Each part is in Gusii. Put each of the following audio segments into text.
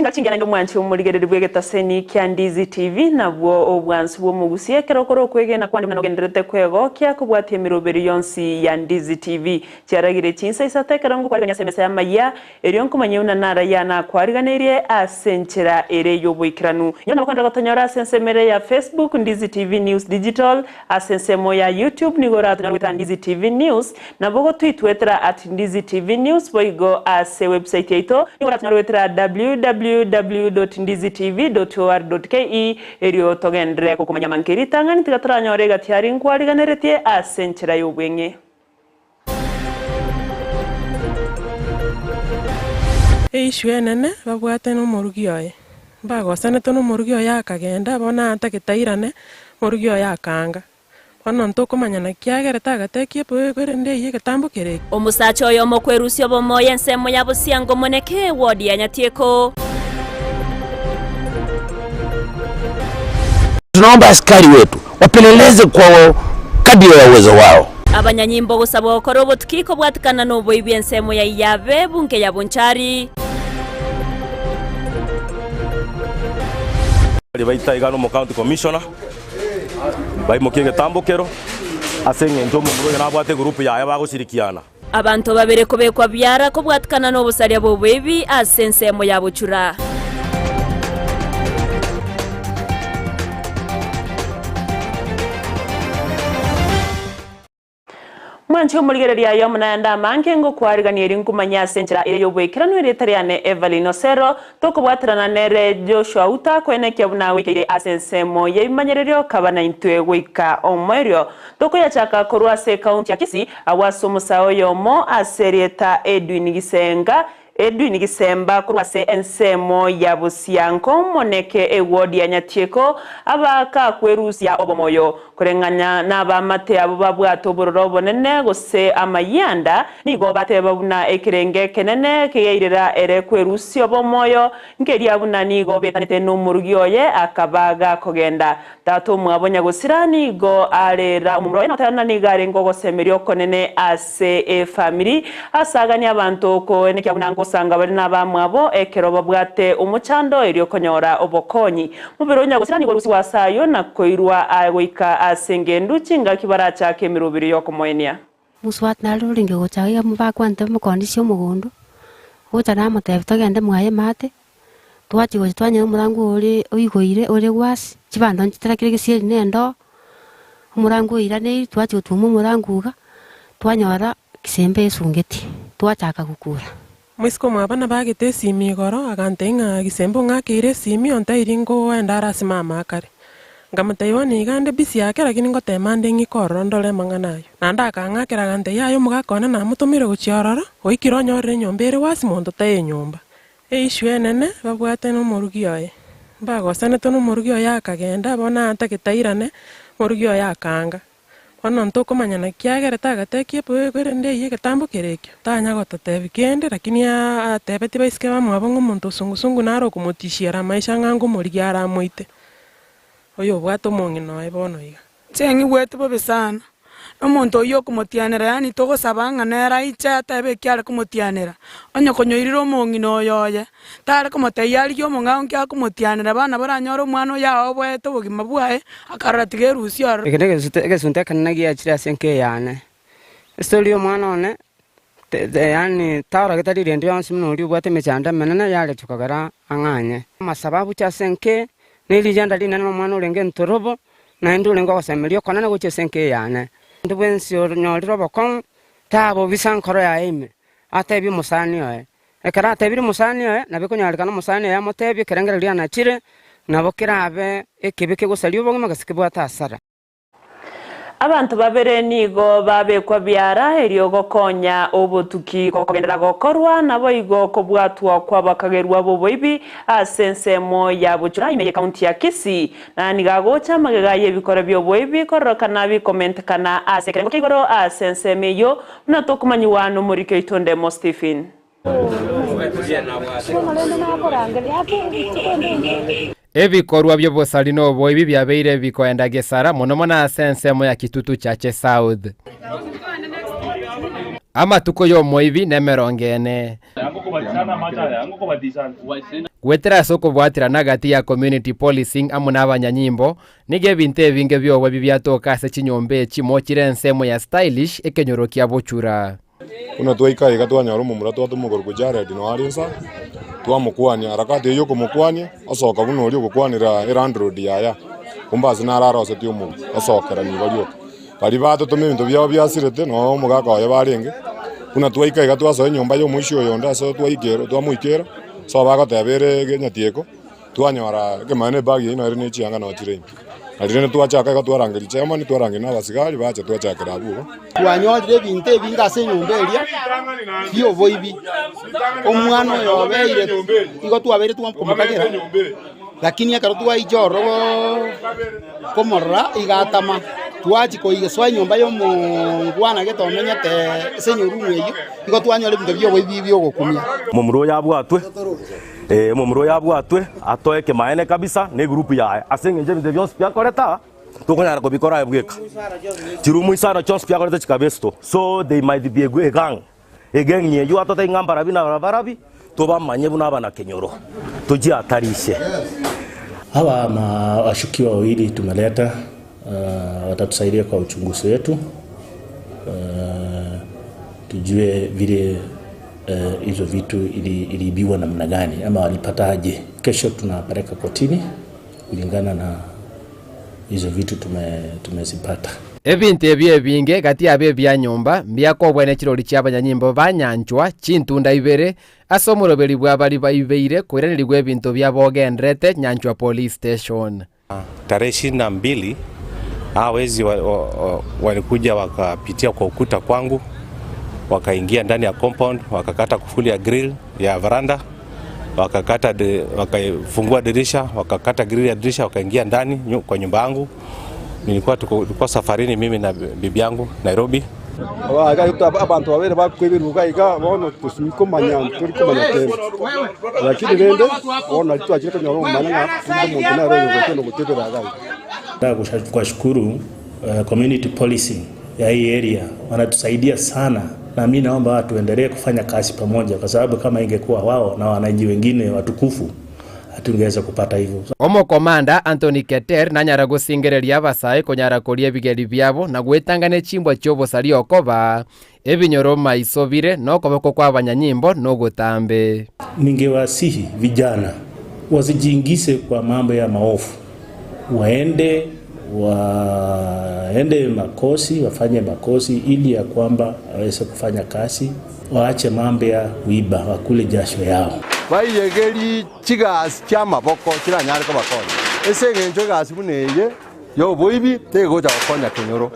Chinga chingiya naende omwanchi omorigereri bw'egetaseni kia Ndizi TV nabwo obwansu bw'omogusi ekero okore okwegena kwane buna nogendererete kwegokia kobwatia emeroberi yonsi ya Ndizi TV. Chiaragire chinsa isato ekero ngokwarigania ase emesa y'amayia erio nkomanye buna narayia nakwariganeirie ase enchera ere y'oboikeranu. Inwe nabo kwenderera gotonyora ase ensemo ere ya Facebook Ndizi TV News Digital, ase ensemo ya YouTube nigo oratonyore goetera Ndizi TV News, Nabo gotwitwetera at Ndizi TV News boigo ase website yaito nigo oratonyore goetera www.ndizitv.or.ke erio togenderere gokomanya amanke ritang'ani tiga toranyore egati aria nkwariganeretie ase enchera y'obweng'e. Eissue enene babwate nomorugi oye, mbagosanete nomorugi oye akagenda, bono atagete airane, morugi oye akaanga. Bono ntokomanya naki agerete agatekia erende eyio egetambo kere eke. Omosacha oyomo okwerusia obomoyo ensemo ya Bosiango Moneke, ward ya Nyatieko. Tunaomba askari wetu wapeleleze kwa kadri ya uwezo wao. Abanyanyimbo gosabwa gokora obotuki kobwatikana noboibi ensemo ya Iyabe, bunge ya Bonchari. Baria baita iga nomo county commissioner. Baimokia egetambokero ase engencho omomura oyo nabwate egurupu yaye bagoshirikiana. Abanto babere kobekwa biara kobwatikana nobosaria bw'oboibi ase ensemo ya bochura. Mwanche omorigereria aye omonayande amange ngokwarigania erio nkomanye ase enchera ere y'oboikeranu erieta riane Evelyn Osero, tokobwaterana nere Joshua Uta koenekia buna goikeire ase ensemo y'ebimanyererio kaba naintwe goika omoerio. Tokoyachaka korwa ase ekaunti ya Kisii agwo ase omosae oyomo ase erieta Edwin Gisenga Edwin Gisemba korwa ase ensemo ya Busianko Moneke eward ya Nyatieko abakakwerusia obomoyo koreng'ana nabamate abwo babwate obororo obonene gose amayianda nigo bateba buna ekerenge ekenene kegairera ere kwerusia obomoyo nkeria buna nigo betanete nomorugi oye akaba gakogenda Tata omwabo nyagosira nigo arera omomura oye na goteba ng'a nigo arenge ogosemeria okonene ase efamiri. Ase aganie abanto koenekia buna ngosanga bare nabamwabo ekero babwate omochando erio konyora obokonyi. Mobere o nyagosira nigo orusigwe ase ayio na koirwa aye goika ase engendu chingaki barachake emeroberi y'okomoenia. Mosubati nare orenge gocha iga bakwanete mokondisia omogondo, ogocha namotebia togende mwaye maate, Twachia gocha twanyora omorango ore oigoire ore gwasi, chibando nchiterekire gesieri na endoo, omorango oiraneirie, twachia gotwoma omorango iga, twanyora kisembe esungeti, twachaka gokura. Moiseke omwabo nabagete esimi igoro, agantebia ng'a gisembe ong'akeire esimi ontairie ngoenda are ase mama akare. Nkamotebia bono iga nde busy ake lakini ngotema nde ng'ike ororo ndore amang'ana ayio. Naende akang'akera agantebia yaya omogaka one namotomire gochia ororo, oikire onyorire enyomba ere gwasi monto taiyo nyomba. Eissue enene babwate nomorugi oye. Mbagosanete nomorugi oye akagenda, bono atagete airane, omorugi oye akaanga. Bono ntokomanya naki agerete agatekia erende eyio egetambo kere ekio. Tanya gototebia kende lakini atebetie baiseke bamwabo ng'a omonto osungusungu nare okomotishia amaisha ng'a ngomorigia aramoite. Oyo obwate omong'ina oye bono iga. Inche ng'igwete bobe sana, na omonto oyio okomotianera, yaani togosaba ng'a nere aiche atebe eki are komotianera. Onye konyoirire omong'ina oyo oye, tare komotebia arigie omong'ao nki akomotianera, abana baranyore omwana oyo aoboete obogima bwaye, akarora tiga erusie ororo. Eke negesunte egesunte ekenene giachire ase enka eyane. Estory ya omwana one, te te yaani taorogete rirende rionsi buna oria obwate emechando emenene yareti kogera ang'anye. Amasababu abuche ase enka eye, na erijanda rinene na omwana orenge ntorobo, Naende orenge ogosemeria okonene gochia ase enka eyane. Onde bwensi onyorire obokong'u tabobisa nkoro yaye ime, atebie omosani oye. Ekero atebirie omosani oye, nabo ekonyarekana omosani oye amotebie ekerengererio rianachire, nabo kerabe ekebe kegosaria obogima gose kebwate asara. Abanto babere nigo babekwa biara erio gokonya obotuki gokogenderera gokorwa, naboigo kobwatwa kw'abakagerwa b'oboibi ase ensemo ya Buchura ime y'Ekaunti ya Kisii. Na nigo agocha amagega y'ebikoro bi'oboibi kororokana bikomentekana ase ekerengo kia igoro ase ensemo eyio, buna tokomanyigwa nomoriki oito Ndemo Stephen. Ebikorwa bi'obosari na oboibi biabeire bikoenda gesara mono mono ase ensemo ya Kitutu Chache South. Amatuko y'omoibi nemerongo ene. Goetera ase okobwaterana gati ya community policing amo nabanyanyimbo, nigo ebinto ebinge bi'oboibi biatoka ase chinyomba echimo chire ensemo ya Stylish ekenyoro kia Bochura. Buna twaika aiga twanyora omomura twatoma okorokwa Jared noyo are inse aa, twamokwania, harakati eyio yokomokwania, osoka buna oria ogokwanera elandlord yaye aa, kumbe ase naro arosetie omonwe, osokera nigo rioka. Baria batotoma ebinto biabo biasirete, nonya omogaka oye barenge, buna twaika iga twasoa enyomba ya omoisia oyo onde ase twaikera twamoikera, ase bagoteba ere egenyatieko, twanyora ekemanyererio ebag eyio nere ne chianga noo chire ime. Na riria twachaka iga twarangeria chairman, twarangeria na abasigari bacha twachakera abwo igo. Twanyorire ebinto ebinge ase enyomba eria bi'oboibi. Omwana oyo obeire igo twabeire twakomokagera, lakini ekero twaicha ororo komorora iga atama. Twachia koigesoa enyomba y'omongwana gete omenyete ase enyorumu eyio, igo twanyora ebinto bi'oboibi bi'ogokumia. Momura oyo abwatwe, ee, omomura oyo abwatwe, atoe ekemanyererio kabisa na egroup yaye, ase eng'encho ebinto ebi bionsi pi akorete aa, tokonyara kobikora aye bweka. Chirumu isano chionsi pi akorete chikaba esito, so they might be a gang, egang eyio atotebi ng'a mbarabi na barabi, tobamanye buna abanakenyoro, tochiatarishe. Hawa ma washukiwa wawili tumeleta uh, watatusaidia kwa uchunguzi wetu uh, tujue vile hizo uh, vitu iliibiwa ili namna gani ama walipataje. Kesho tunapeleka kotini kulingana na hizo vitu tumezipata. Ebinto ebio ebinge gati yabo ebia nyomba mbiakobwa ne chirori chi'abanyanyimbo ba nyanchwa chintunda ibere ase omoroberi bwa baria baibeire koiranerigwa ebinto biabo ogenderete Nyanchwa Police Station. Tarehe 22 hawa wezi walikuja wakapitia kwa ukuta kwangu, wakaingia ndani ya compound, wakakata kufuli ya grill ya veranda, wakakata wakafungua dirisha, wakakata grill ya dirisha, wakaingia ndani kwa nyumba yangu. Nilikuwa tulikuwa safarini mimi na bibi yangu Nairobi. Abanto babere bakoiberwa iga bono tosimia komanya ntori komanya kende, lakini rende bono nari twachire konyora omomanya ng'a rende omonto nere oyogocha nogotebera iga iga. Nataka kuwashukuru community policing ya hii area wanatusaidia sana na mi naomba tuendelee kufanya kazi pamoja kwa sababu kama ingekuwa wao na wananchi wengine watukufu hatungeweza kupata hivyo. Omokomanda Anthony Keter nanyara gosingereria abasae konyara koria ebigeri biabo na gwetanga ne chimbwa chi'obosaria okoba ebinyoro maiso bire nokoboko kw'abanyanyimbo nogotambe. Ningewasihi vijana wasijiingize kwa mambo ya maovu, waende waende makosi, wafanye makosi ili ya kwamba waweze kufanya kazi, waache mambo ya kuiba, wakule jasho yao. Baiyegerie chigasi chi'amaboko chiranyare kobakonya, ase engencho egasi buna eye y'oboibi tegocha gokonya kenyoro.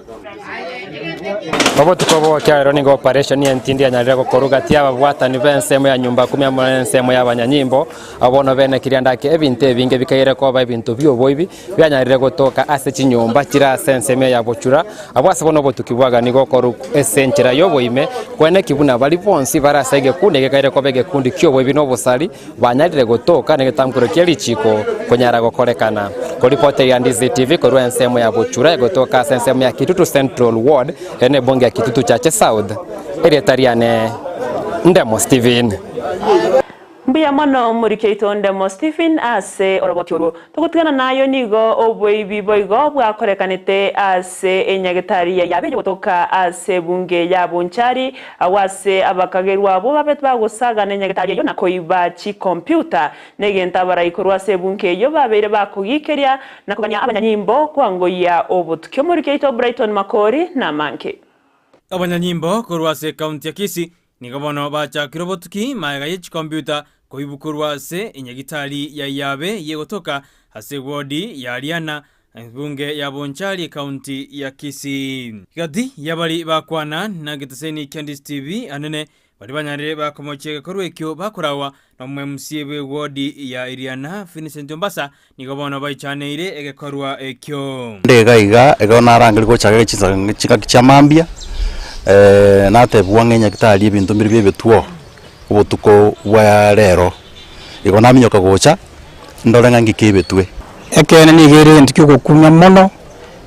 Obotuko bw'ogokiagera nigo operation y'entindi yanyarire gokorwa gati y'ababwatani b'ensemo ya nyumba kumi amo n'ensemo y'abanyanyimbo. Abwo bono bene kiria ndake ebinto ebinge bikaire koba ebinto bi'oboibi bianyarire gotoka ase chinyomba chire ase ensemo ya bochura. Abwo ase bono obotuki bwagani gokorwa ase enchera y'oboime, kweneki buna baria bonsi bare ase egekundi egekaire koba egekundi ki'oboibi na obosari banyarire gotoka negetamkuro kie richiiko konyara gokorekana. Koripoteria Ndizi TV korwa ensemo ya Bochura egotoka ase ensemo ya Kitutu Central Ward ere nebunge ya Kitutu Chache South. Erieta riane Ndemo Stephen. Mbuya mono morike oito Ndemo Stephen ase oroboti orwo. Togotigana nayo nigo oboibi boigo bwakorekanete ase enyagetari ya Yaberia gotoka ase ebunge ya Bonchari, agwo ase abakagerwa abwo babe bagosagana enyagetari eyio na koiba chikompiuta, negento abarai korwa ase ebunge eyio babeire bakogikeria na kogania abanyanyimbo kwangoyia obotuki. Omoriki oito Brighton Makori namange. Abanyanyimbo korwa ase ekaunti ya Kisii Nigo bono bachakire obotuki magega ye chikompiuta koibwa korwa ase enyagitari ya Iyabe yegotoka ase ewodi ya Riana, ebunge ya Bonchari ekaunti ya Kisii. Gati y'abari bakwana na egeteseni kia Ndisi TV anene baria banyarire bakomochia egekorwa ekio bakorawa na omo-MC bw'ewodi ya Iriana Vincent Ombasa nigo bono baichaneire egekorwa ekio. Inde iga iga, ekero narangeria gochaka chinsa chingaki chia mambia, natebigwa ng'a enyagitari ebinto mbire bia ebituo obotuko bwa rero. Igo naminyoka gocha, ndore ng'a ng'ike ebetwe. Ekeene nigo ere egento kia ogokumia mono,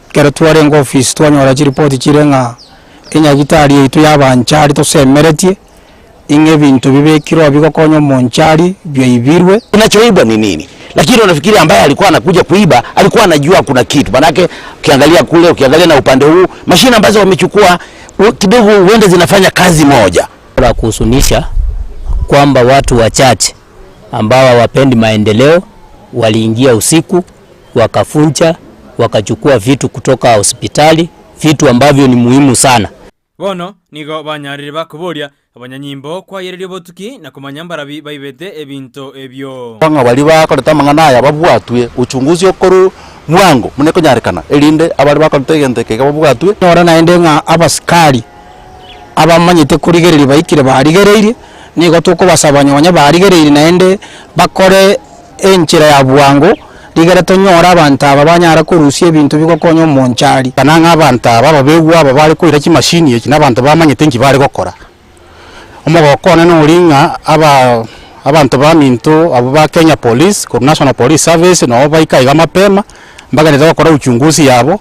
ekero twarenge ofisi twanyora chiripoti chire ng'a. Enyagitari yaito y'abanchari tosemeretie, ing'a ebinto bibekirwe bigokonya omonchari biaibirwe. Kinachoibwa ni nini? Lakini unafikiri ambaye alikuwa anakuja kuiba alikuwa anajua kuna kitu? Manake ukiangalia kule, ukiangalia na upande huu, mashine ambazo wamechukua kidogo huenda zinafanya kazi moja. La kuhuzunisha kwamba watu wachache ambao hawapendi maendeleo waliingia usiku wakafunja wakachukua vitu kutoka hospitali, vitu ambavyo ni muhimu sana. Bono nigo banyarire bakoboria abanyanyimbo kwayereria obotuki na komanya mbarabi baibete ebinto ebio. Ng'a baria bakorete amang'ana aya babwatwe, uchunguzi okorwe bwango buna ekonyarekana, erinde abaria bakorete egento eke iga babwatwe. Nyora naende ng'a abasikari abamanyete korigereria baikire barigereirie, nigo tokobasaba nonye barigereirie naende bakore enchera ya bwango, rigere tonyore abanto aba banyare korusia ebinto bigokonya omonchari. Kana ng'a abanto aba ababegwa aba bare koira chimashini echi nabanto bamanyete nki bare gokora. Omogoko one nori ng'a aba abanto baminto abwo ba Kenya Police korwa National Police Service nabo baika iga mapema, mbagenderete gokora uchunguzi yabo,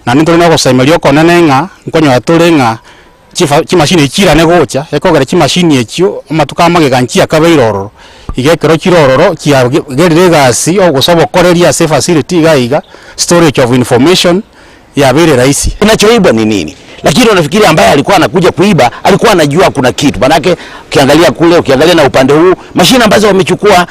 naende ntore na ogosemeria okonene ng'a nkonyora tore ng'a chifa chimashini echi chirane gocha, ekogera chimashini echio amatuko amagega nchiakabeire ororo, iga ekero chire ororo chiagerire egasi gose obokoreri ase efacility iga iga, storage of information yabeire rahisi. Kinachoibwa ni nini? Lakini unafikiri ambaye alikuwa anakuja kuiba alikuwa anajua kuna kitu? Manake ukiangalia kule, ukiangalia na upande huu, mashine ambazo wamechukua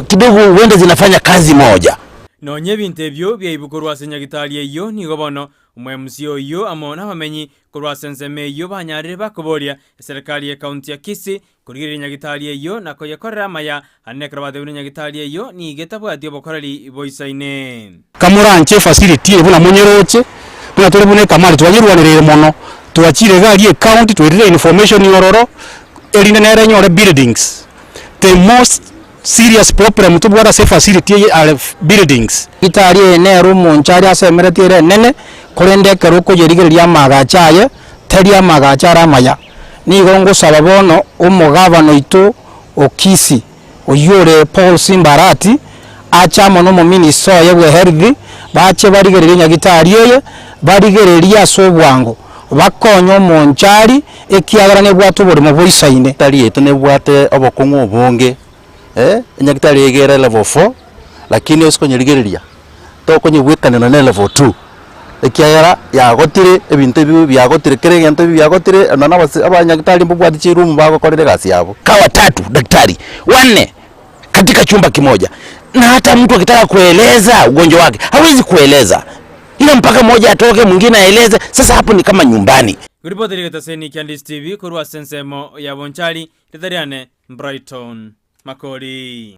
kidogo huenda zinafanya kazi moja. Nonya ebinto ebio biaibwa korwa ase nyagitari eyio, nigo bono omoemusia oyio amo nabamenyi Korwa ase ensemo eyio banyarire bakoboria eserekari y'ekaunti ya Kisii korigereria nyagitari eyio na koyekorera amaya, naende ekero batebire nyagitari eyio nigo etabwati obokoreri boisaine. Kamoranche efacility eye buna monyeroche, buna tore buna ekamari twanyerwanereire mono, twachire iga aria ecounty twairire information ororo, erinde nere enyore buildings. The most serious problem tobwate ase efacility eye are buildings. Gitari eye nere omonto aria asemeretie ere enene, korende ekero okoyerigereria amaagacho aye, tari amaagacho are amaya. Nigo ngosaba bono omogavana oito o Kisii, oyio ore Paul Simba Arati, ache amo nomominista oye bwe health, bache barigererie nyagitari eye, barigererie ase obwango, bakonye omonchari, ekiagera nebwate oboremo boisaine. Nyagitari yaito nebwate obokong'u obonge, enyagitari iga ere level four, lakini ase konyerigereria, tokonyebwekanera na elevel two, ekiagera yagotire ebinto ebi biagotire kera egento ebi biagotire, nonya na abase abanyagitari mbabwate chiroom bagokorera egasi yabo. Kawa tatu daktari wanne katika chumba kimoja, na hata mtu akitaka kueleza ugonjwa wake hawezi kueleza, ila mpaka mmoja atoke mwingine aeleze. Sasa hapo ni kama nyumbani. Ripoti rigetaseni kia Ndisi TV korwa ase ensemo ya Bonchari, Ritariane, Brighton Makori.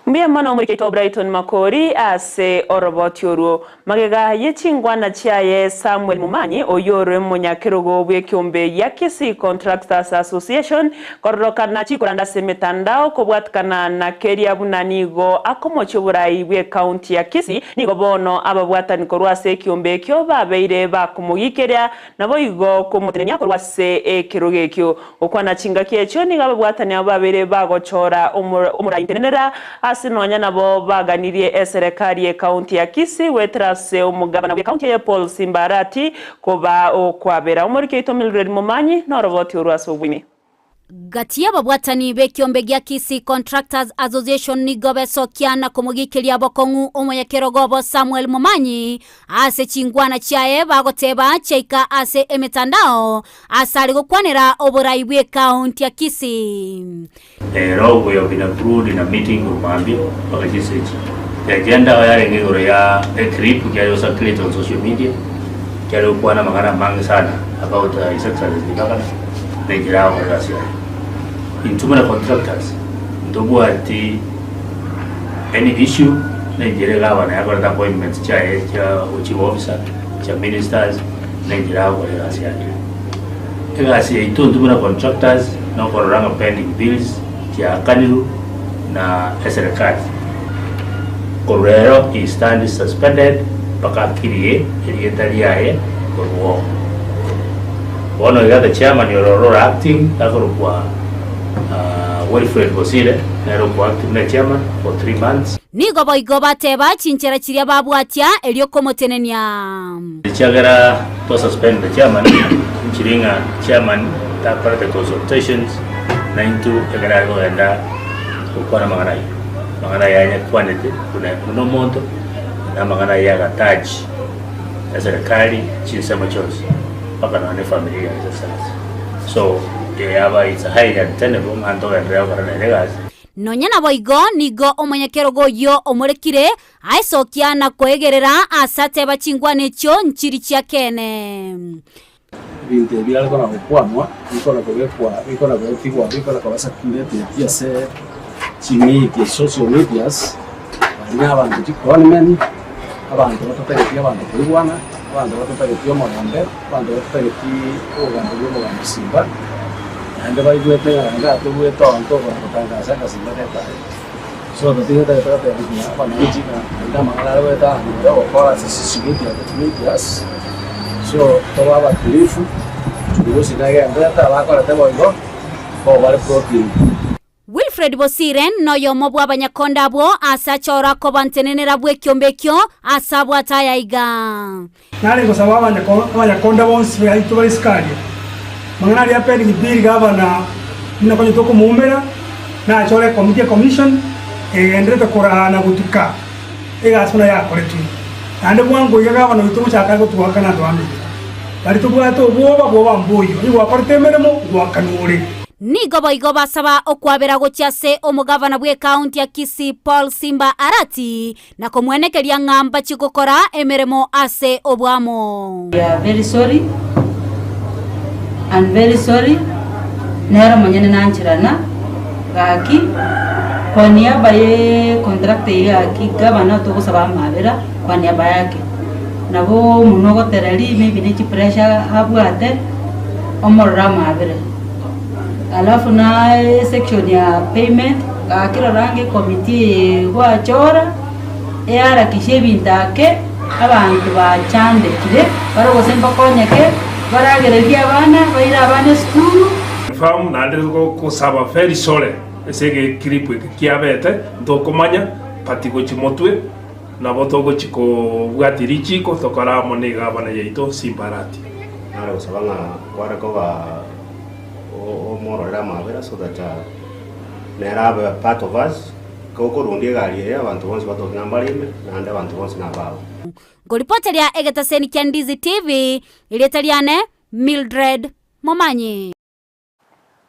Mbuya mono omorikito Brighton Makori ase oroboti orwo. Magega ye chingwana chiaye Samuel Momanyi oyio ore omonyakerogo bw'ekeombe gia Kisii Contractors Association kororokana chikoranda ase emetandao kobwatikana na keria buna nigo akomochia oborai bw'ecounty ya Kisii nigo bono ababwatani korwa ase ekeombe ekio babeire bakomogikeria Naboigo komotenenia korwa ase ekerogo ekio. Gokwana chingaki echio nigo ababwatani abwo babere bagochora omoraintenenera ase nonya nabo baganirie eserekari y'ecounty ya Kisii goetera ase omogabana bw'ecounty eye Paul Simba Arati koba okwabera. Omoriki oito Mildred Momanyi noroboti orwo ase obwime. Gati y'ababwatani b'ekiombe gia Kisii Contractors Association nigo besokia na komogikeria bokong'u omonyakerogo obo Samuel Momanyi ase chingwana chiaye bagoteba chiaika ase emetandao ase are gokwanera oborai bw'ekaunti ya Kisii. Ero we have been approved in a meeting of mambia mpaka chinsa echi. The agenda yarenge igoro ya a clip kiare go circulate on social media kiare gokwana amang'ana amange sana about His Excellency the Governor na enchera agokora egasi yaye. Intwe buna contractors ntobwati any issue na enchera egavana yakorete appointments chiaye chia chief officer, chia ministers na enchera agokora egasi yaye. Egasi yaito intwe buna contractors nokorora ng'a pending bills chiakanirwe na eserekari. Korwa rero he stands suspended mpaka akirie erieta riaye korwa oo. Bono iga the chairman ororo ore acting akorokwa Wilfred Bosire nere okwa acting buna chairman for 3 months. Nigo boigo bateba chinchera chiria babwatia erio komotenenia. Ekiagera twa suspend the chairman, nchiri ng'a chairman takorete consultations naintwe ekero are kogenda gokwana amang'ana ayio. Amang'ana ayio anyakwanete buna buna omonto, na amang'ana ayio agatouch eserekari chinsemo chionsi mpaka nonya na efamiri yaye ase. So, yaba it's highly untenable ng'a ntogenderere gokora nere egasi. Nonya naboigo nigo omonyakerogo oyio omorekire aesokia na koegerera aase ateba chingwana echio nchiri chi'ekeene. Ebinto ebi biare kona gokwanwa, bikona kobekwa, bikona goetigwa, bikona koba circulated ase chimedia, social medias, baria na abanto chiconmen, abanto batatageti abanto koigwana, abanto batatageti omorembe, abanto batatageti obogambi bwa omogambi Simba, naende baigwete ng'a naende atoruete oo ntokona gotangasa ng'a Simba netayo. So totige totagete gotebia abananchi ng'a naende amang'ana are goeta aa igoro yogokora ase social media medias, so tobe abatulifu, uchunguzi negenderete abakorete boigo, mbobe bare plotting. Wilfred Bosire noyomo bw'abanyakonda abwo ase achora koba ntenenera bw'ekiombe ekio ase abwate aya iga. Nare ngosaba abanyakonda bonsi baito bare isiko aria, amang'ana aria pending bill gavana buna konya tokomoumera, nachore ekomiti ecommission egenderete koraa na gotuka egasi buna yakoretwe. Naende bwango iga gavana oito gochaka are gotuakana ando ande iga. Baria tobwate obwoba, bwoba mboiyo, onye gwakorete emeremo, ngoakanwa ore. Nigo boigo basaba okwabera gochia ase omogavana bw'ekaunti ya Kisii Paul Simba Arati na komwenekeria ng'a mbachie gokora emeremo ase oboamo. We are very sorry and very sorry nere omonyene nancherana gaki kwa niaba ye contractor eye gaki gavana togosaba amabera kwa niaba yake. Nabo omonwe ogotereri maybe ne chipressure abwate omorore amabera. Alafu na esection ya payment gaki rora ange ecommittee eye gwachora eharakishe ebinto ake abanto bachandekire bare gose mbakonyeke baragererie abana baire abana esukuru. Confirm naende gosaba very sorry ase egeclip eke kiabete ntokomanya but gochia motwe Nabo togochia kobwatia richiiko tokore amo negavana yaito Simbarati. Nare gosaba ng'a kware koba omororere amabera so that nere abe part of us, gokorundia egari eye abanto bonsi batoke ng'a mbare ime, naende abanto bonsi nababo. Nkoripoteria egetaseni kia Ndizi TV, erieta riane Mildred Momanyi.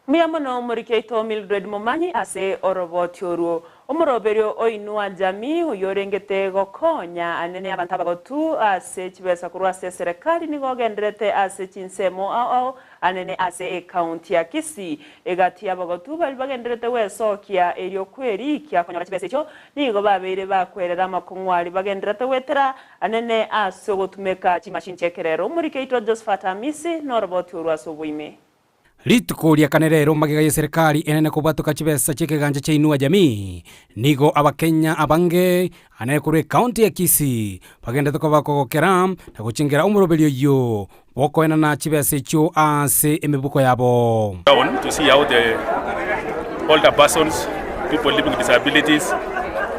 Mbuya mono omoriki oito Mildred Momanyi ase oroboti orwo. Omoroberio o Inua Jamii oyio orengete gokonya anene abanto abagotu ase chibesa korwa ase eserekari nigo ogenderete ase chinsemo ao ao anene ase ecounty ya Kisii. Egati y'abagotu baria bagenderete gwesokia erio kwerikia konyora chibesa echio nigo babeire bakwerera amakong'u aria bagenderete goetera anene ase ogotumeka chimashini chi'ekerero. Omoriki oito Josephat Amisi noroboti orwo ase oboime. Rituko ria kane rero magega y'eserekari enene kobwatoka chibesa chi'ekegancha chia Inua Jamii, nigo Abakenya abange ane korwa ekaunti ya Kisii bagenderete koba kogokera na gochengera omoroberio oyio bw'okoenana chibesa echio ase emebuko yabo. Down to see how the older persons, people living with disabilities,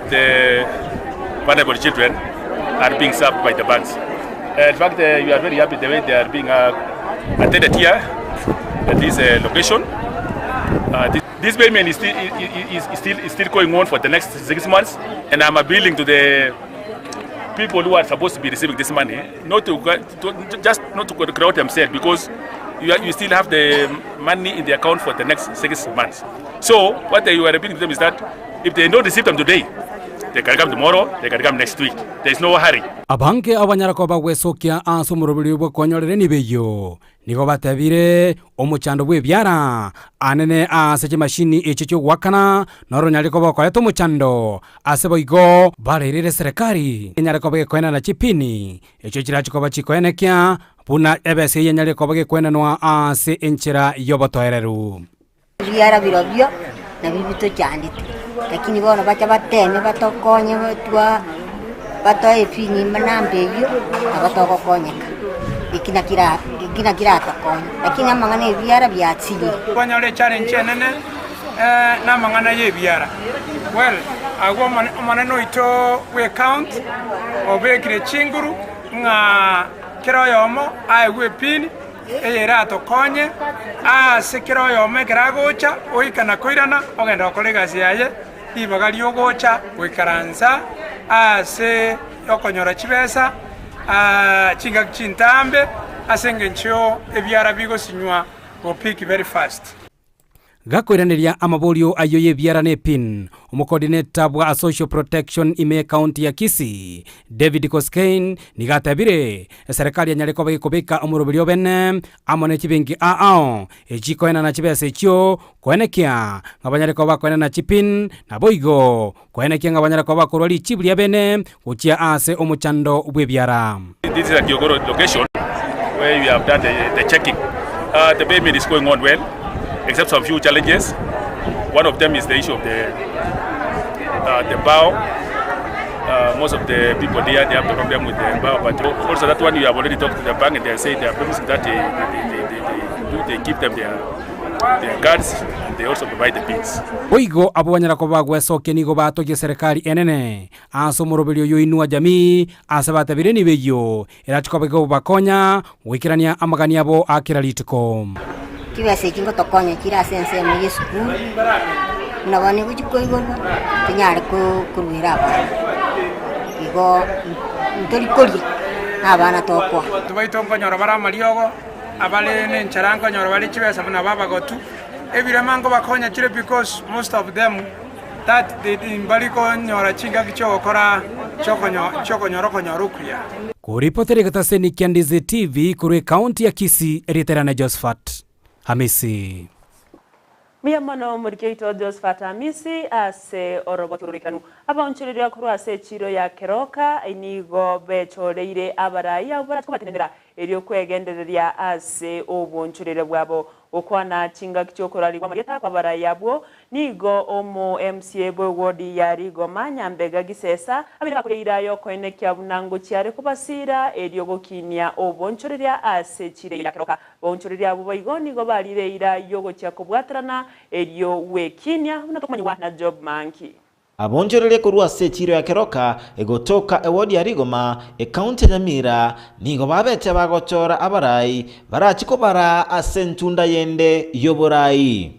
the vulnerable children are being served by the banks. In fact, we are very happy the way they are being attended here at this location. This, this payment is still, is, is, still, is still going on for the next 6 months, and I'm appealing to the people who are supposed to be receiving this money not to, to just not to crowd themselves, because you, are, you still have the money in the account for the next 6 months. So what they are appealing to them is that if they don't receive them today, they can come tomorrow, they can come next week. There is no hurry. Abange abanyara koba gwesokia ase omoroberio bw'okonyorera enibo eyio, nigo batebire, Omochando bw'ebiara anene ase chimashini echio chi'ogoakana noronyare koba okoreta omochando, ase boigo bareirire eserekari enyare koba gekoenana chipini echio chirache koba chikoenekia buna ebesa eyio enyare koba gekoenanwa ase enchera y'obotoereru. Ebiara birobio nabio bitochandete, lakini bono bacha bateme batokonye twa batoe epini namba eyio, nabo togokonyeka, eki naki eki naki kiratokonye, lakini amang'ana ya ebiara biatsirire. Twanyora echallenge enene Namang'ana y'ebiara. Well, agwo omonene oito bw'ecounty obekire chinguru ng'a kera oyomo aegwe epini eye eratokonye ase kera oyomo ekero agocha goika na koirana ogende gokora egasi yaye ribaga riogocha goikaransa ase okonyora chibesa chingaki chintambe ase engencho ebiara bigosinywa go pick very fast. Gakoiraneria amaborio ayio y'ebiara na epin, omocoordinator bwa Social Protection ime y'ecounty ya Kisii, David Koskein, nigo atebire eserekari enyare koba gekobeka omoroberio obene amo ne chibenki ao echikoenana chibesa echio koenekia ng'a banyare koba bakoenana chipin naboigo koenekia ng'a banyare koba bakorwa richibu riabene gochia ase omochando bw'ebiara. This is at Kiogoro location where we have done the, the checking. The payment is going on well, except some few challenges. One of them is the issue of the bow. Most of the people there, they have the problem with the bow. But also that one, you have already talked to the bank and they say they are promising that they give them their cards and they also provide the pins. Boigo abwo banyara koba bagwesokia nigo batogia serikali enene ase omoroberio oyo Inua Jamii ase batabire nigo eyio erache koba ekobakonya goikerania amagani abo a kera rituko. Chibesa echi ngotokonya chire ase ensemo y'esukuru, buna bono nigo chikoigorwa, tinyare koruera abana, igo ntori koria na abana tokoa. Abanto baito nkonyora bare amariogo, abare nenchara nkonyora bare chibesa buna abagotu, ebirema nkobakonya chire because most of them that they mbari konyora chingaki chiogokora chiokonyora okonyora okuya. Koripotera egetaseni kia Ndizi TV korwa ekaunti ya Kisii, erieta riane Josephat Hamisi. Mbuya mono omoriki oito Josephat Hamisi ase oroboti oroikeranu. Abaonchoreria korwa ase echiiro ya Keroka nigo bechoreire abarai abwo barache kobatenenera erio kwegendereria ase obonchoreria bwabo. Gokwana chingaki chi'okorarigwa amarieta kw'abarai abwo, nigo omo MCA bw'ewodi ya Rigoma, Nyambega Gisesa, abeire gakoria eira y'okoenekia buna ngochia are kobasiira erio gokinia obonchoreria ase chiira ya Keroka. Baonchoreria abwo boigo nigo barire eira y'ogochia kobwaterana erio gwekinia buna tokomanyigwa na Job Manki. Abonchoreria korwa ase echiiro ya Keroka, egotoka ewodi ya Rigoma, ekaunti ya Nyamira, nigo babete bagochora abarai barachie kobaraa ase entunda yende y'oborai.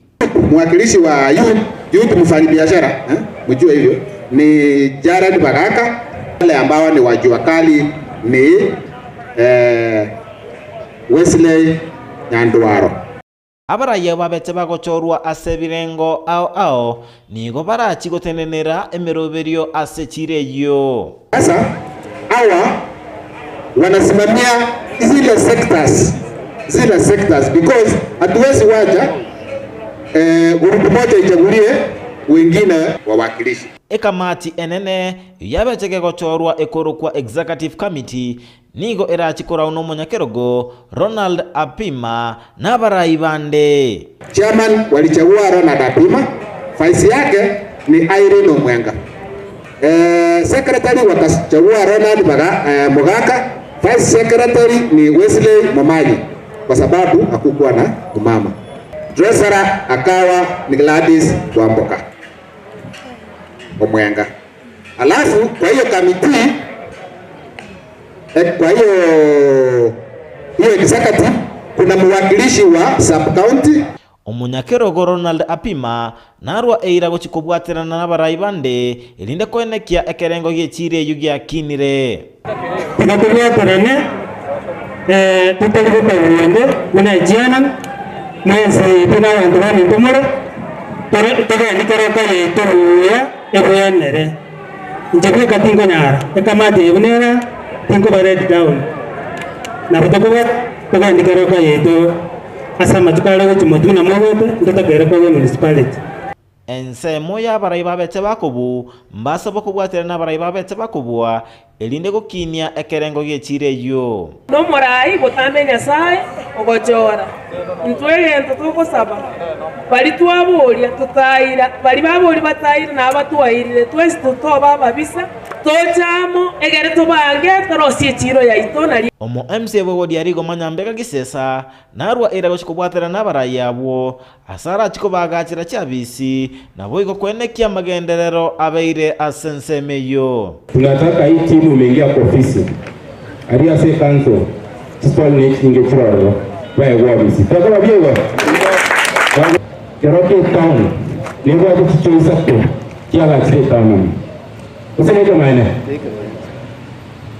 Mwakilishi wa youth, youth mfanyibiashara eh, mjue hivyo ni Jared Bagaka. Wale ambao ni wa jua kali ni eh, Wesley Nyandwaro. Abarai abwo babete bagochorwa ase ebirengo ao ao, nigo barachie gotenenera emeroberio ase chiira eyio. Sasa hawa wanasimamia zile sectors, zile sectors because hatuwezi wacha eh, grupu moja ichagulie wengine wawakilishi. Ekamati enene yabete kegochorwa ekorokwa Executive Committee nigo erachie korau nomonyakerogo Ronald Apima na abarai bande. Chairman walichagua Ronald Apima, vice yake ni Irene Omwenga. Secretary wakachagua Ronald Mogaka, vice secretary ni Wesley Momanyi kwa sababu hakukuwa na mama. Treasurer akawa ni Gladys Wamboka Omwenga. Alafu kwa hiyo kamiti kwa hiyo hiyo executive kuna mwakilishi wa sub county. Omonyakerogo Ronald Apima narwa eira gochia kobwaterana nabarai bande erinde koenekia ekerengo gi'echiira eyio giakinire. Tiga tobwaterane totari gokagwa onde buna echiana, mwensi yaito na abanto baminto more, togende keroka yaito buya ebwenere. Inche bweka tinkonyara, ekamati eye buna ere, tinkoba let down. Nabo tokobwata togende keroka yaito ase amatuko are gochia motwe buna mogote, ntotakeire koba emunicipality. Ensemo y'abarai babete bakobu, mbase bokobwaterana nabarai babete bakobua, erinde gokinia ekerengo gi'echiira eyio. Nomorai botambe Nyasae ogochora intwe egento togosaba, baria twaboria totaira, baria baboria bataire na abatwairire, twensi totoba ababisa. Toche amo, egere tobange torosie echiiro yaito nario. Omo MCA bw'ewodi ya Rigoma Nyambega Gisesa narwa eira gochia kobwaterana nabarayi abwo ase arachie kobaagachera chiabisi, naboigo koenekia amagenderero abeire ase ensemo eyio. Tunataka hii timu imeingia kwa ofisi aria ase ecouncil chiswali ne chinyinge chire ororo baegwe obisi tokoba biegwe Keroka etown nebwate chichoo isato chiagachire etown ime gose nekemanene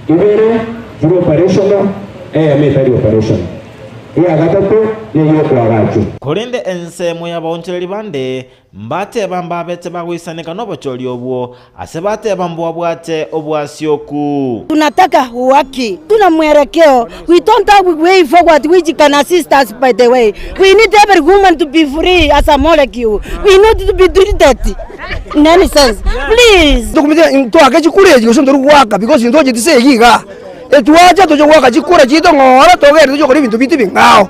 ibere chire operational eyemo etari operational eya gatato neyokoagachwa. Korende ensemo y'abaonchoreri bande mbateba mbabete bagoisaneka nobochori obwo, ase bateba mbwabwate obwasioku. Tunataka uhaki, tuna mwelekeo. We don't have a way forward which can assist us by the way. We need every woman to be free as a molecule. We need to be treated in any sense. Please. Ntwake chikura echi gose ntori goaka because ntocheti ase eyio igaa, etwacha toche goaka chikura chiaito ng'ora togende toche gokora ebinto biaito ebing'ao.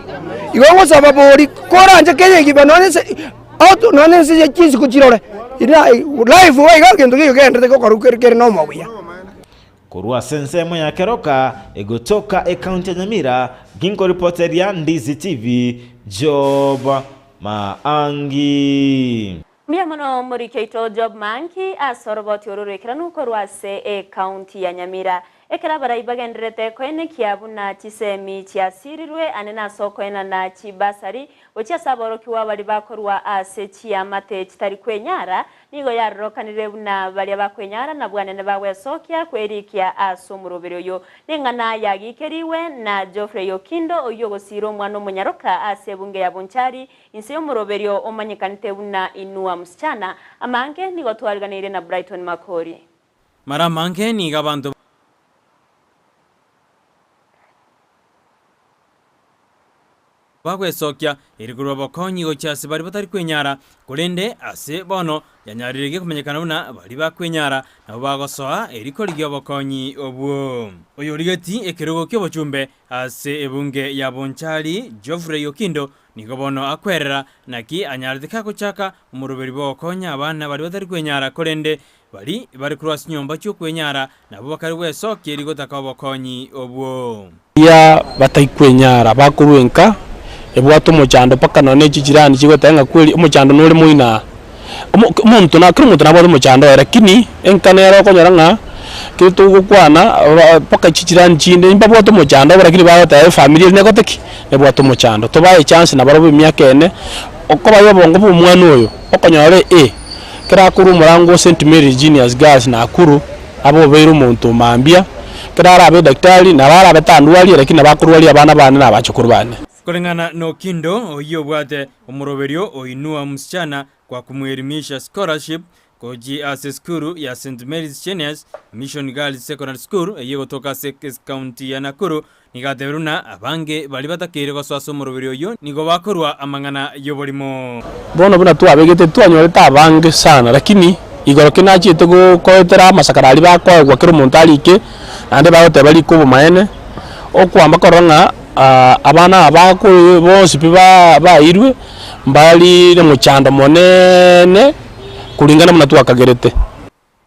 Igo ngosaba bori koranche Kenya engima nonye ase out nonye ense ya chinsuku chirore ira life iga iga egento keiyo kegenderete gokorwa kere kere na omobuya. Korwa ase ensemo ya Keroka, egotoka ekaunti ya Nyamira, ginkoripoteria Ndizi TV, Job Maangi. Mbuya mono omoriki oito Job Maangi ase oroboti oro rw'ekeranu korwa ase ekaunti ya Nyamira. Ekero abarai bagendererete koenekia buna chisemi chiasirirwe ane nase okoenana chibasari gochia ase aborokigwa baria bakorwa ase chiamate chitari kwenyara, Nigo yarorokanire buna baria bakwenyara na bwanene bagwesokia kwerikia ase omoroberi oyo. Neng'ana yagikerigwe na Geoffrey Okindo oyio ogosiira omwana omonyaroka ase ebunge ya Bonchari inse y'omoroberio omanyekanete buna Inua Msichana. Amange nigo twariganeirie na Brighton Makori. Mara amange nigo abanto. Bagwesokia ere korwa obokonyi gochia ase baria batari kwenyara, korende ase bono yanyariregie komanyekana buna baria bakwenyara nabwo bagosoa erio korigia obokonyi obwo. Oyorigeti ekerogo ki'obochumbe ase ebunge ya Bonchari, Geoffrey Okindo, nigo bono akwerera naki anyarete kagochaka omoroberi bw'ogokonya abana baria batari kwenyara korende baria bare korwa ase chinyomba chi'okwenyara nabwo bakare gwesokia erio gotaka obokonyi obwo. Baria bataikwenyara bakorwa enka ebwate omochando mpaka nonya ne chichirani chigoteba ng'a kweri omochando nore moino aa. Omo omonto na kera omonto nabwate omochando oye lakini enka nere okonyora ng'a kero togokwana aba mpaka chichirani chinde mbabwate omochando obo lakini bagoteba efamiri eria negote ki? Nebwate omochando. Tobae echance nabarobwo emiaka ene, okobae obongo bwa omwana oyo, okonyora eh, kera akorwa omorango o St Mary's Juniors Girls Nakuru, abe obeire omonto o mambia, ekero arabe edaktari, nabo arabe tandwarie, lakini nabo akorwaria abana bane na abachokoro bane. Koreng'ana n'Okindo, oyio obwate omoroberio o Inua Msichana kwa Kumuelimisha Scholarship gochia ase esukuru ya St Mary's Genius Mission Girls Secondary School eyio egotoka ase ekaunti ya Nakuru, nigo atebirie buna abange baria batakeire gosoa ase omoroberio oyio nigo bakorua amang'ana y'oborimo. Bono buna twabegete twanyorete abange sana, lakini igoro ki nachiete goetera amasakara aria bakoegwa kera omonto arike, naende bagoteba rika obomaene, okwamba korora ng'a abana aba bako bonsi pi bairwe, mbari nomochando moneene kulingana buna twakagerete.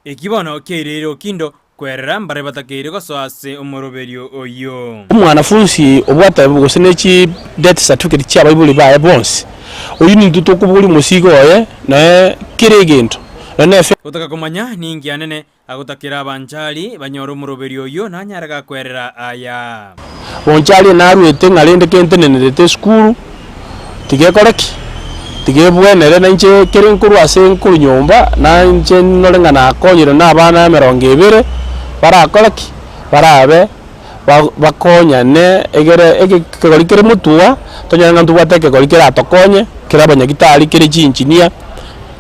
Eki bono kiaireire Okindo kwerera mbare batakeire gosoa ase omoroberio oyio. Omwanafunsi obwate gose ne chi death certificate chia abaibori baye bonsi, oyio nintwe tokobogoria omosigo oye naye kera egento, nonye ne. Gotaka komanya ninki anene agotakera abanchari banyore omoroberio oyio nanyare gakwerera aya. Bonchari naruete ng'a rende kentenenerete esukuru, tigekore ki? Tigebwenere na inche kere nkorwa ase nkorwa nyomba, na inche nore ng'a nakonyire na abana emerongo ebere, barakore ki? Barabe ba- bakonyane egere ege ekegori kere motwe, tonyore ng'a ntobwate ekegori keratokonye, kere abanyagitari, kere chiinjinia,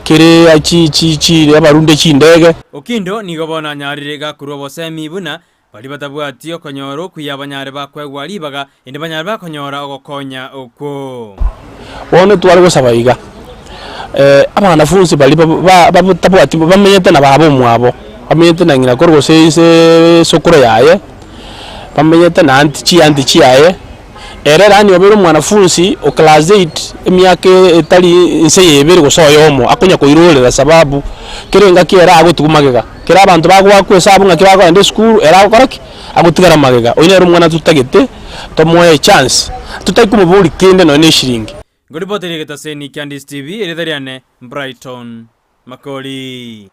kere chi chi chi abarunde chindege. Okindo nigo bono anyarire gakorwa obosemi buna Baria batabwati okonyora okuya banyare bakoegwa ribaga, inde banyare bakonyora ogokonya okwo. Bono tware gosaba iga, abanafunsi baria batabwati bamenyete na baba omwabo, bamenyete na ng'ina koro gose ise esokoro yaye, bamenyete na aunty chiaunty chiaye, ere yaani obeire omwanafunsi o class eight emiaka etari inse ya ebere gose oyomo, akonya koirorera sababu kera engaki ere agotigwa magega. Kera abanto bagoakwa esabu ng'aki bakogenda esukuru, ere agokora ki? Agotigara magega. Oyio nere omwana totagete tomoe echance, totari komoboria kende nonye na eshiringi. Ngoripoteria egetaseni kia Ndisi TV, erieta riane Brighton Makori.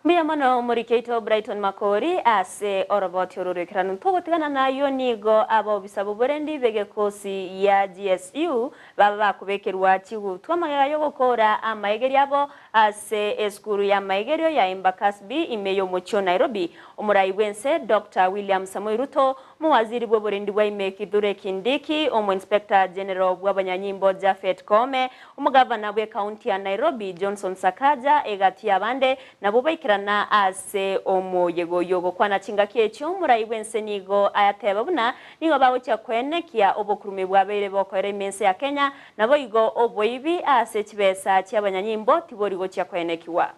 Mbuya mono omoriki oito Brighton Makori ase oroboti oro rw'ekeranu. Togotigana nayio nigo abobisa b'oborendi b'egekosi ya GSU baba bakobekerwa chigutwa magega y'ogokoora amaegerio abo Ase esukuru y'amaigerio ya Embakasi B ime y'omochie o Nairobi, omorai bw'ense Doctor William Samoei Ruto, omowaziri bw'oborendi bwa ime Kithure Kindiki, omo-inspector general bw'abanyanyimbo Japhet Koome, omogavana bw'ecounty ya Nairobi Johnson Sakaja egati y'abande nabwo baikerana ase omoyega oyio. Gokwana chingaki echio omorai bw'ense nigo ayateba buna nigo bagochia koenekia obokurumi bwabeire bokoera ime ense ya Kenya Naboigo oboibi ase chibesa chi'abanyanyimbo tibori gochia koenekigwa.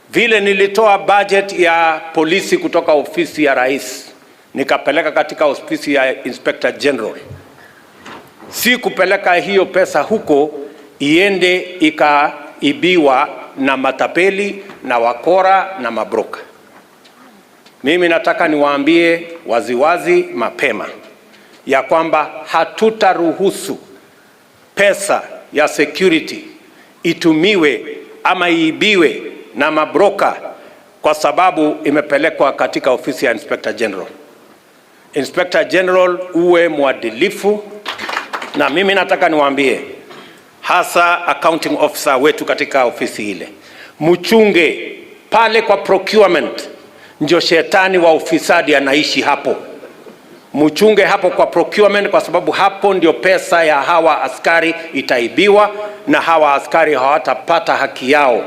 Vile nilitoa budget ya polisi kutoka ofisi ya rais nikapeleka katika ofisi ya Inspector General, si kupeleka hiyo pesa huko iende ikaibiwa na matapeli na wakora na mabroka. Mimi nataka niwaambie waziwazi mapema ya kwamba hatutaruhusu pesa ya security itumiwe ama iibiwe na mabroka kwa sababu imepelekwa katika ofisi ya Inspector General. Inspector General, uwe mwadilifu, na mimi nataka niwaambie hasa accounting officer wetu katika ofisi ile, mchunge pale kwa procurement, ndio shetani wa ufisadi anaishi hapo. Mchunge hapo kwa procurement, kwa sababu hapo ndio pesa ya hawa askari itaibiwa na hawa askari hawatapata haki yao.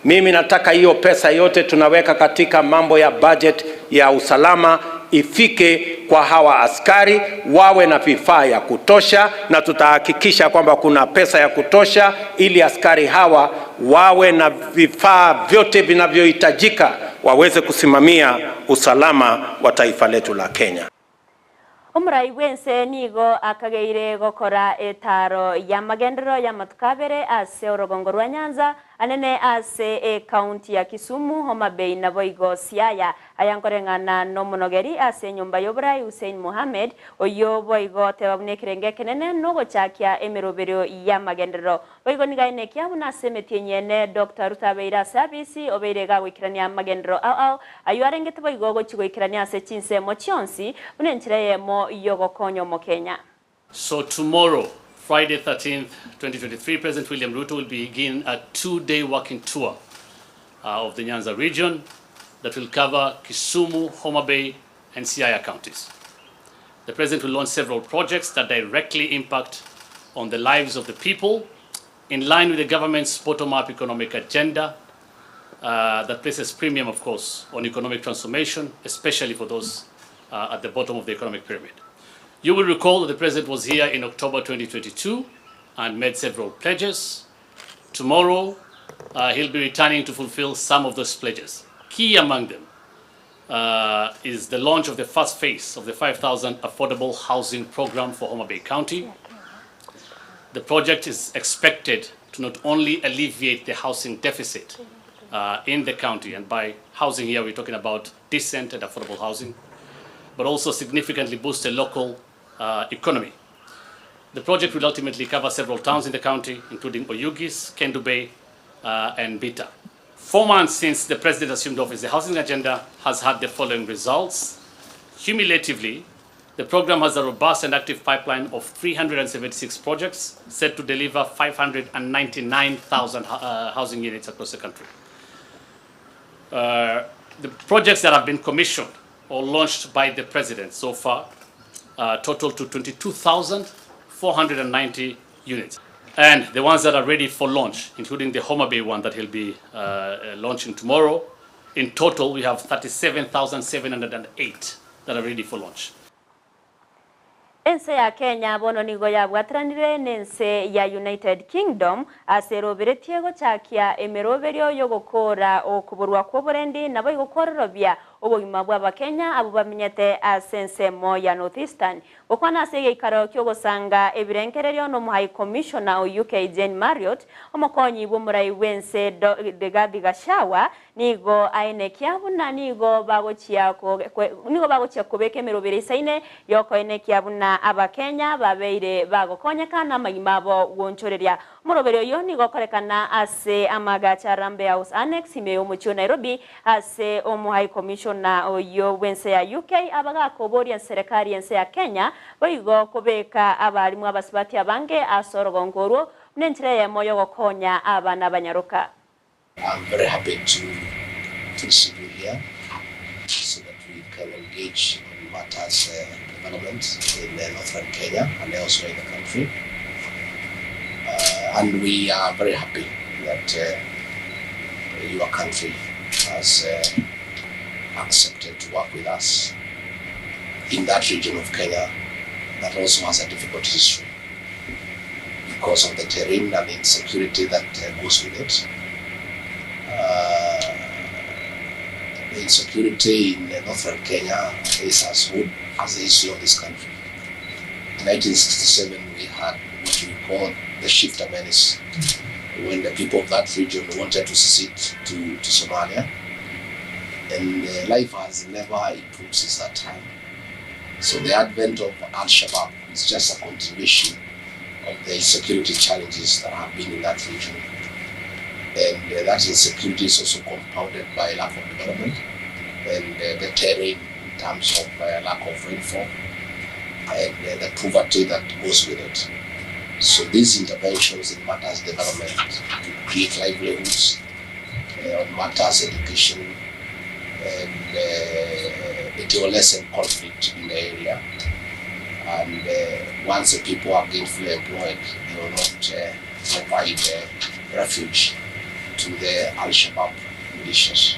Mimi nataka hiyo pesa yote tunaweka katika mambo ya budget ya usalama ifike kwa hawa askari, wawe na vifaa ya kutosha, na tutahakikisha kwamba kuna pesa ya kutosha ili askari hawa wawe na vifaa vyote vinavyohitajika waweze kusimamia usalama wa taifa letu la Kenya. Omorai bw'ense nigo akageire gokora etaaro y'amagenderero y'amatuko abere ase orogongo rwa Nyanza, anene ase ecounty ya Kisumu, Homa Bay naboigo Siaya. Aya nkoreng'ana nomonogeri ase enyomba y'oborai Hussein Mohammed, oyio boigo oteba buna ekerengo ekenene nogochakia emeroberio y'amagenderero. Boigo nigo aenekia buna ase emetienyi ene Doctor Ruto abeire ase abisi, obeire iga agoikerania amagenderero ao ao ayio arengete boigo gochia goikerania ase chinsemo chionsi buna enchera eyemo y'ogokonya Omokenya. So tomorrow, Friday 13th, 2023, President William Ruto will begin a two-day working tour uh, of the Nyanza region that will cover Kisumu, Homa Bay, and Siaya counties. The president will launch several projects that directly impact on the lives of the people in line with the government's bottom-up economic agenda uh, that places premium, of course, on economic transformation, especially for those uh, at the bottom of the economic pyramid. You will recall that the president was here in October 2022 and made several pledges. Tomorrow, uh, he'll be returning to fulfill some of those pledges. Key among them uh, is the launch of the first phase of the 5,000 affordable housing program for Homa Bay County. The project is expected to not only alleviate the housing deficit uh, in the county, and by housing here we're talking about decent and affordable housing, but also significantly boost the local uh, economy. The project will ultimately cover several towns in the county, including Oyugis, Kendu Bay, uh, and Bita. 4 months since the president assumed office, the housing agenda has had the following results. Cumulatively, the program has a robust and active pipeline of 376 projects set to deliver 599,000 uh, housing units across the country. The projects that have been commissioned or launched by the president so far total to 22,490 units. And the ones that are ready for launch, including the Homa Bay one that he'll be launching tomorrow, in total we have 37,708 that are ready for launch. Ense ya Kenya bono nigo yabwataranire n'ense ya United Kingdom ase eroberetie gochakia emeroberio y'ogokoora okoborwa kw'oborendi naboigo kwororobia obogima bw'Abakenya abwo bamenyete ase ensemo ya North Eastern. Gokwana ase egeikaro ki'ogosanga ebirengererio n'Omohigh Commissioner o UK Jane Marriott, omokonyi bw'omorai bw'ense Rigathi Gachagua Nigo aenekia buna nigo bagochia nigo bagochia kobeka emeroberi eisaine y'okoenekia buna Abakenya babeire bagokonyeka namagima abo gwonchoreria. Omoroberi oyio nigo okorekana ase amagacho a Harambee House Annex ime y'omochie o Nairobi ase omo High Commissioner oyio bw'ense ya UK abagakoboria enserekari y'ense ya Kenya boigo kobeka abalimu abasubati abange ase orogongo orwo buna enchera eyemo y'ogokonya abana abanyaroka. I'm very happy to, to receive you here so that we can engage on matters uh, development in uh, northern Kenya and elsewhere in the country. Uh, and we are very happy that uh, your country has uh, accepted to work with us in that region of Kenya that also has a difficult history because of the terrain and the insecurity that uh, goes with it. Uh, the insecurity in northern Kenya is as old as the history of this country. In 1967, we had what we call the Shifta Menace, when the people of that region wanted to secede to, to Somalia. And uh, life has never improved since that time. So the advent of Al Shabaab is just a continuation of the security challenges that have been in that region. And uh, that insecurity is also compounded by lack of development and uh, the terrain in terms of uh, lack of rainfall and uh, the poverty that goes with it. So these interventions in matters development to create livelihoods, uh, on matters education, and uh, it will lessen conflict in the area. And uh, once the people are gainfully employed, they will not uh, provide uh, refuge to the Al Shabaab militias.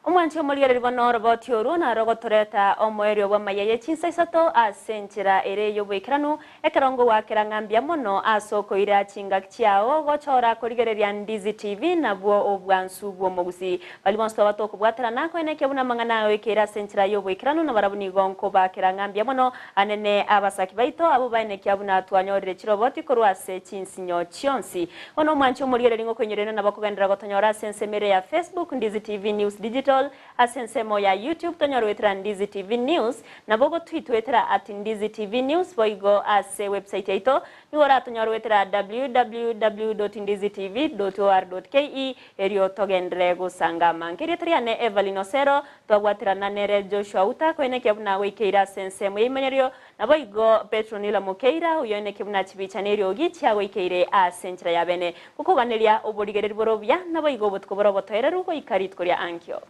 Omwanchi omorigereria bono oroboti orwo naro gotoreta omoerio bw'amaya ye chinsa isato ase enchera ere y'oboikeranu ekero ngowakera ng'a mbuya mono ase okoira chingaki chiao gochora korigereria Ndizi TV nabwo obwansu bw'omogusi. Baria bonsi twaba tokobwaterana koenekia buna amang'ana ayo ekeire ase enchera y'oboikeranu nabarabwo nigo nkobakera ng'a mbuya mono anene abasaki baito abwo baenekia buna twanyorire chiroboti korwa ase chinsinyo chionsi. Bono omwanchi omorigereria ngokoinyoria inwe nabo kogenderera gotonyora ase ensemo ere ya Facebook Ndizi TV News Digital, ase ensemo ya YouTube tonyore goetera Ndizi TV News, nabo gotwitwetera at Ndizi TV News boigo ase website yaito nigo oratonyore goetera www.ndizitv.or.ke erio togenderere gosanga amange. Erieta riane Evelyn Osero, twabwaterana nere Joshua Uta koenekia buna goikeire ase ensemo y'eimenyerio, naboigo Petronila Mokeira oyoenekia buna chibicha neriogi chiagoikeire ase enchera ya bene. Gokoganeria oborigereri bore obuya, naboigo obotuko bore obotoereru goika rituko ria ankio.